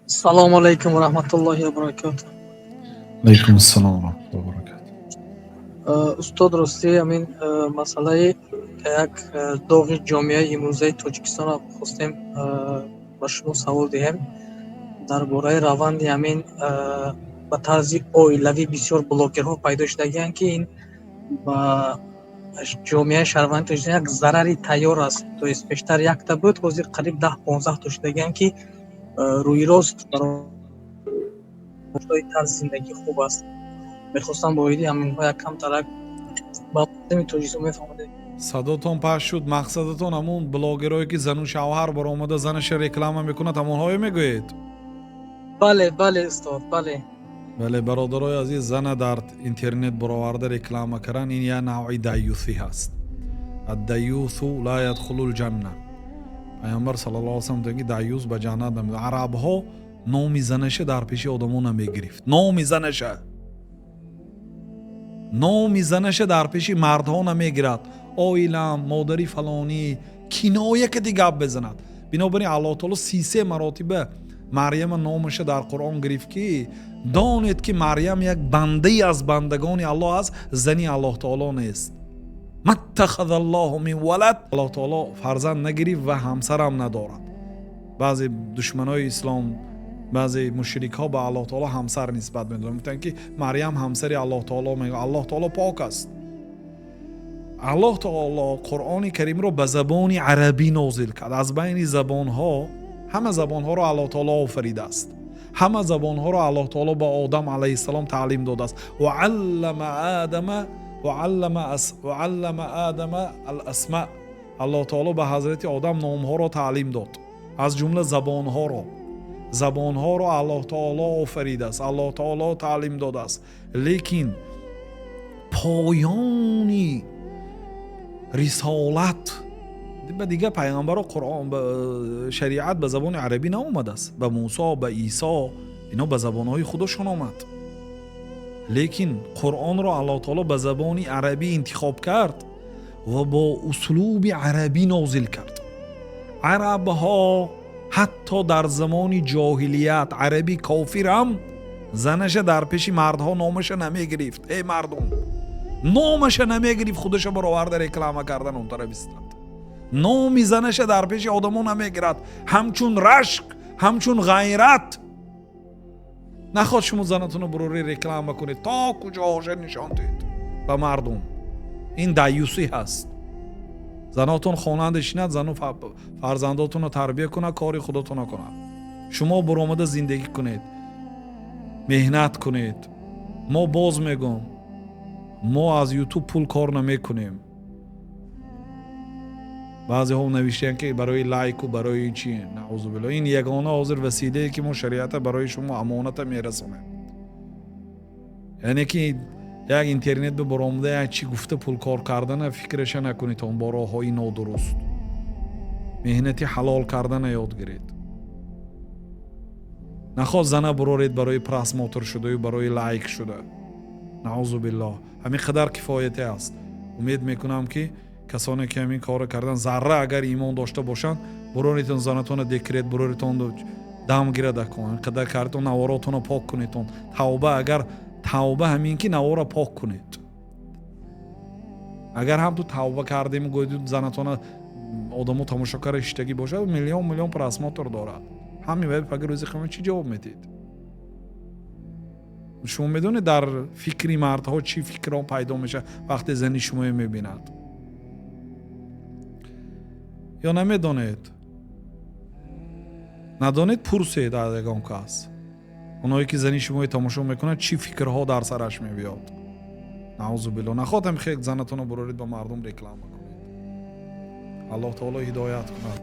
Салому алайкум ва раҳматуллоҳи ва баракотуҳ. Алайкум ассалом ва раҳматуллоҳи ва баракотуҳ. Устод, ростӣ, ҳамин масъалаи як доғи ҷомеаи имрӯзаи Тоҷикистонро хостем ба шумо савол диҳем дар бораи раванди ҳамин ба тарзи оилавӣ бисёр блогерҳо пайдо шудагианд, ки ин ба ҷомеаи шаҳрванди Тоҷикистон як зарари тайёр аст. То есть пештар якта буд, ҳозир қариб 10-15 то шудагианд, ки рӯи рост барои тарзи зиндагӣ хуб аст. Мехостам бо оиди ҳаминҳо як камтарак ба мардуми Тоҷикистон мефаҳмонед. Садотон паст шуд. Мақсадатон ҳамун блогерое, ки зану шавҳар баромада, занаша реклама мекунад, ҳамонҳое мегӯед? Бале, устод, бале. Бале, бародарои азиз, зана дар интернет бароварда реклама кардан, ин як навъи даюсӣ ҳаст. الديوث لا يدخل الجنة. Пайғамбар саллаллоҳу алайҳи васаллам ки даюс ба ҷаннат намед. Арабҳо номи занаша дар пеши одамо намегирифт. Номи занаша дар пеши мардҳо намегирад. Оилам, модари фалонӣ, киноя кади гап безанад. Бинобар ин Аллоҳ таоло 33 маротиба Марьяма номаша дар Қуръон гирифт, ки донед, ки Марьям як бандае аз бандагони Аллоҳ аст, зани Аллоҳ таоло нест. ما اتخذ الله من ولد. Аллоҳ таоло фарзанд нагирифт ва ҳамсарам надорад. Баъзе душманои ислом, баъзе мушрикҳо ба Аллоҳ таоло ҳамсар нисбат медоданд, мегуфтанд, ки Марьям ҳамсари Аллоҳ таоло. Мега, Аллоҳ таоло пок аст. Аллоҳ таоло Қуръони Каримро ба забони арабӣ нозил кард. Аз байни забонҳо, ҳама забонҳоро Аллоҳ таоло офаридааст, ҳама забонҳоро Аллоҳ таоло ба Одам алайҳиссалом таълим додааст. وعلم آدم الأسماء. Аллоҳ таоло ба ҳазрати Одам номҳоро таълим дод, аз ҷумла забонҳоро. Забонҳоро Аллоҳ таоло офаридааст, Аллоҳ таоло таълим додааст. Лекин поёни рисолат ба дигар пайғамбаро Қуръон, шариат ба забони арабӣ наомадааст. Ба Мусо, ба Исо, ино ба забонҳои худошон омад. Лекин Қуръонро Аллоҳ таоло ба забони арабӣ интихоб кард ва бо услуби арабӣ нозил кард. Арабҳо ҳатто дар замони ҷоҳилият, араби кофирам занаша дар пеши мардҳо номаша намегирифт. Эй мардум, номаша намегирифт, худаша бароварда реклама кардан он тараф истад. Номи занаша дар пеши одамо намегирад, ҳамчун рашк, ҳамчун ғайрат. Наход шумо занатонро бурори реклама кунед, то куҷоҳоша нишон диҳед ба мардум. Ин даюсӣ ҳаст. Занотон хонанда шинад, зану фарзандотонро тарбия кунад, кори худотонро кунад. Шумо буромада зиндагӣ кунед, меҳнат кунед. Мо боз мегӯм, мо аз Ютуб пул кор намекунем. Баъзеҳо навиштаянд, ки барои лайку, барои чи. Наъузубилло. Ин ягона ҳозир василае, ки мо шариата барои шумо амоната мерасонем. Яъне ки як интернет ба баромада, як чӣ гуфта пул кор кардана фикраша накунед. Он бо роҳҳои нодуруст меҳнати ҳалол кардана ёд гиред. Нахоҳ зана буроред барои просмотр шудаю барои лайк шуда. Наъузу биллоҳ. Ҳамин қадар кифояте аст. Умед мекунам, ки касоне ки ҳамин корро кардан, зарра агар имон дошта бошанд, буроритон занатона декрет, буроритон дам гирад. Акун ҳамин қадар кардитон, наворотонро пок кунедтон. Тавба, агар тавба ҳамин ки наворо пок кунед. Агар ҳам ту тавба кардем, гӯед, занатона одамо тамошо карда иштагӣ бошад, миллион миллион просмотр дорад. Ҳамин вай пага рӯзи қиёмат чӣ ҷавоб медиҳед? Шумо медонед, дар фикри мардҳо чӣ фикрҳо пайдо мешавад, вақте зани шуморо мебинад, ё намедонед? Надонед, пурсед аз ягон кас. Оное ки зани шуморо тамошо мекунад, чӣ фикрҳо дар сараш мебиёд? Наъузу билло. Нахоҳам хел занатонро буроред, ба мардум реклама кунед. Аллоҳ таоло ҳидоят кунад.